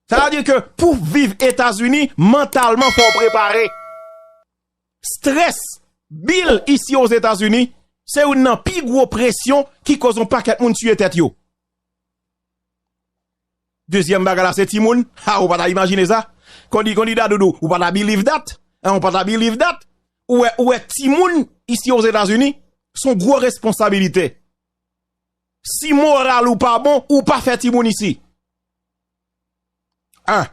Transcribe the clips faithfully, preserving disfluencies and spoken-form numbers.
Sa vle di ke pou viv Etazini, mantalman fò w prepare. Strès, bil isi Ozetazini, se youn nan pi gwo presyon ki koz yon pakèt moun tiye tèt yo. Dezyèm bagay la, se timoun. Ha, ou pa ta imajine sa. Kondi, kondi Dadoudou, ou pa ta believe that. Hein, ou pa ta believe that. Ou wè, ou wè timoun isi Ozetazini, se yon gwo responsabilite. Si moral ou pa bon, ou pa fè timoun isi. An,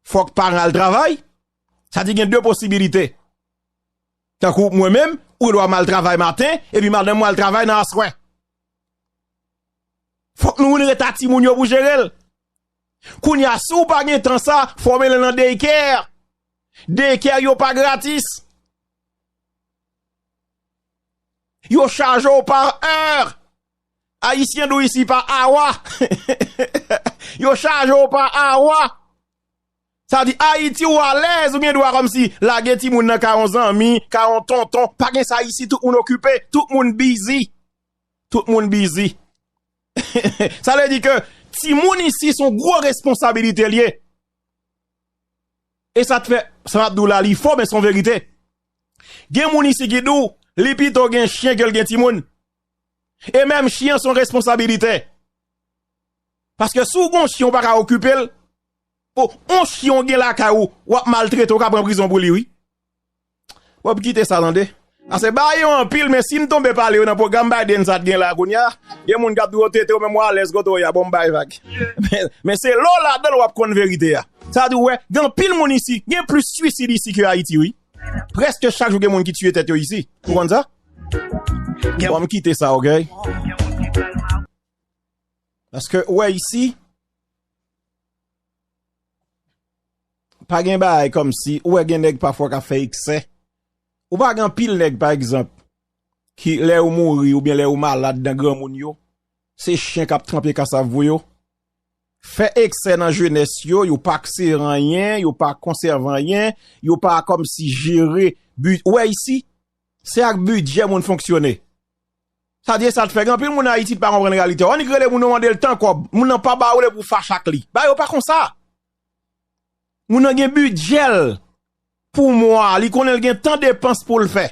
fòk paran al travay. Sa di gen de posibilite. Tankou mwen menm, ou dwa m al travay maten, epi madanm mwen al travay nan aswè. Fòk nou vin ret ak timoun yo pou jere l. Kounye a, si w pa gen tan sa, fò w mennen l nan daycare. Daycare yo pa gratis. Yo chaje w pa è. Ayisyen di w isi pa awa. Yo chaje w pa awa. Sa di Ayiti ou alèz, ou gen dwa kòmsi lage timoun nan ka yon zanmi, ka yon tonton. Pa gen sa isi, tout moun okipe, tout moun bizi. Tout moun bizi. Sa vle di ke timoun isi se yon gwo responsabilite l ye. E sa t fè, sa m ap di w la, li fò, men se yon verite. Gen moun isi ki di w, li pito gen chen ke l gen timoun. E menm chen an se yon responsabilite. Paske si w gen yon chen, ou pa ka okipe l, o, yon chen w gen lakay ou, w ap maltrete, w ka pran prizon pou li, wi. W ap kite sa, tande. Ase ba yo anpil, men si m tonbe pale yo nan pwogram Biden sa t gen la kounye a, gen moun k ap di w tete w menm w alèz kote w ye a, bon m bay vag. Men, men se lè w ladan l w ap konn verite a. Sa di w wè, gen anpil moun isi, gen plis swisid isi ke Ayiti, wi. Prèske chak jou gen moun ki tiye tèt yo isi. Ou konn sa? Bon, m kite sa, oke? Paske, ou wè isi, pa gen bagay kòmsi, ou wè gen nèg pafwa k ap fè eksè. Ou pa gen anpil nèg, pa egzanp, ki lè yo mouri oubyen lè yo malad nan granmoun yo, se chen k ap tranpe kasav pou yo. Fè eksè nan jenès yo, yo pa kse anyen, yo pa konsève anyen, yo pa kòmsi jere bi-, ou wè isi, se ak bidjè moun fonksyone. Sa di e sa t fè gen anpil moun Ayiti ki pa konprann reyalite. Annik rele moun yo mande l tan kòb. Moun nan pa ba ou l epi w fache ak li. Bagay yo pa konsa. Moun nan gen bidjè l pou mwa a. Li konnen l gen tan depans pou l fè.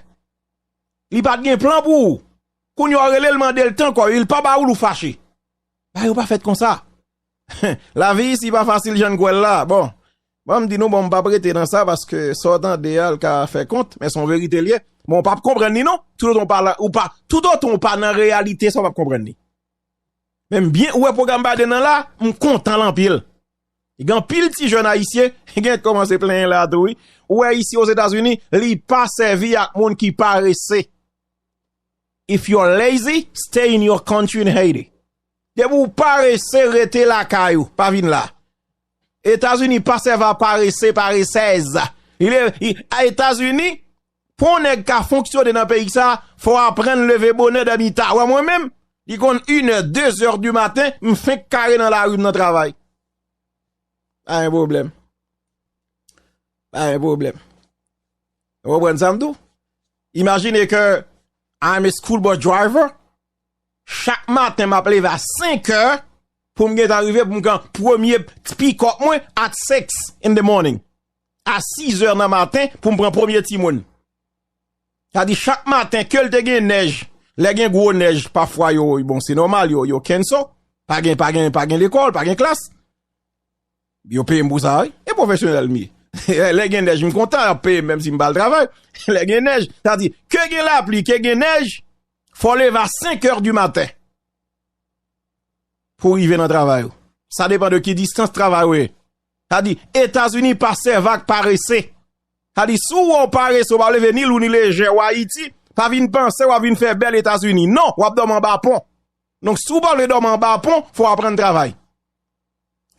Li pa t gen plan pou ou. Kounye a w rele l mande l tan kòb, li pa ba ou l ou fache. Bagay yo pa fèt konsa. Lavi isi pa fasil jan n kwè l la. Bon, ban m di nou, bon, m p ap rete nan sa paske sa w tande a, l ka fè kont, men se yon verite l ye. Men w p ap konprann li non. Toutotan w pa la, ou pa, toutotan w pa nan reyalite sa, w p ap konprann li. Men m byen, ou wè pwogram Biden nan la, m kontan l anpil. Gen anpil ti jèn ayisyen, gen kòmanse plenyen la tou, wi. Ou wè isi Ozetazini, li pa sèvi ak moun ki parese. If you're lazy, stay in your country in Haiti. Depi w parese, rete lakay ou, pa vin la. Etazini pa sèvi a parese, paresèz. Li le, i, a Etazini, pou yon nèg ka fonksyone nan peyi sa, fò w aprann leve bonè dèmita. Wè mwen menm, li konn inè, dezè di maten, m fenk kare nan lari m nan travay. Pa gen pwoblèm. Pa gen pwoblèm. Ou konprann sa m di w? Imajine ke I'm a school bus driver. Chak maten, m ap leve a senk è pou m gentan rive pou m pran premye pick-up mwen at six in the morning. A sis è nan maten pou m pran premye timoun. Sa di chak maten ke l te gen nèj, lè gen gwo nèj, pafwa yo, bon, se nòmal, yo, yo cancel. Pa gen, pa gen, pa gen lekòl, pa gen klas. Yo peye m pou sa, wi. E pwofesyonèl m ye. Lè gen nèj, m kontan, y ap peye m menm si m pa al travay. Lè gen nèj, sa di, ke gen lapli, ke gen nèj, fò w leve a senk è di maten pou w rive nan travay ou. Sa depann de ki distans travay ou ye. Sa di, Etazini pa sèvi ak parese. Sa di, si w wè w parese, w pa leve ni lou ni lejè, w Ayiti, pa vin panse w ap vin fè bèl Etazini. Non, w ap dòmi anba pon. Donk, si w pa vle dòmi anba pon, fò w aprann travay.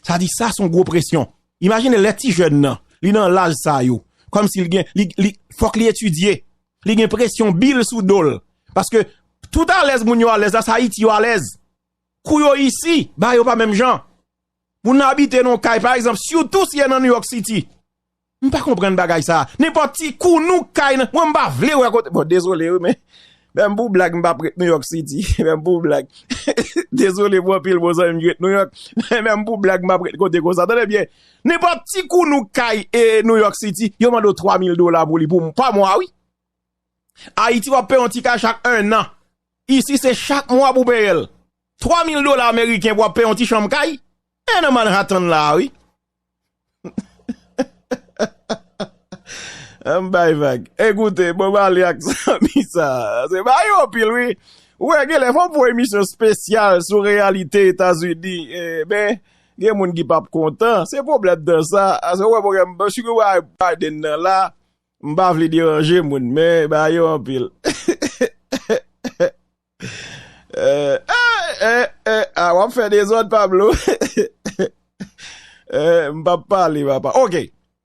Sa di sa se yon gwo presyon. Imajine lè ti jèn nan, li nan laj sa yo. Kòmsi li gen, li, li, fòk li etidye. Li gen presyon bil sou do l. Paske tout alèz moun yo alèz la, se Ayiti yo alèz. Kou yo isi, bagay yo pa menm jan. Moun nan abite nan yon kay, pa egzanp, sitou si e nan New York City. M pa konprann bagay sa. Nenpòt ti kou nou kay nan, mwen m pa vle wè kote, bon, dezole wi, men Menm pou blag, m p ap ret New York City. Menm pou blag. Dezole pou anpil bon zanmi m ki ret New York. Men menm pou blag, m p ap ret kote konsa. Tande byen. Nenpòt ti kounou k kay e New York City, yo mande w twa mil dola pou li pou, pa mwa, wi. Ayiti, w ap peye yon ti kay chak ennan. Isi, se chak mwa pou peye l. Twa mil dola ameriken pou w ap peye yon ti chanm kay. E nan Manhattan la, wi. An m bay vag. Ekoute, bon, m ale ak zanmi sa. Se ba yo anpil, wi. Ou wè, genlè fò m fè yon emisyon espesyal sou reyalite Etazini. Eh, men, gen moun ki p ap kontan. Se pwoblèm nan sa. Ase, ou wè, pwoblèm, si ou wè Biden nan la, m pa vle deranje moun, men ba yo anpil. Eh, eh, eh, eh, ah, w ap fè dezòd, Pablo. Eh, m p ap pale, papa. Ok.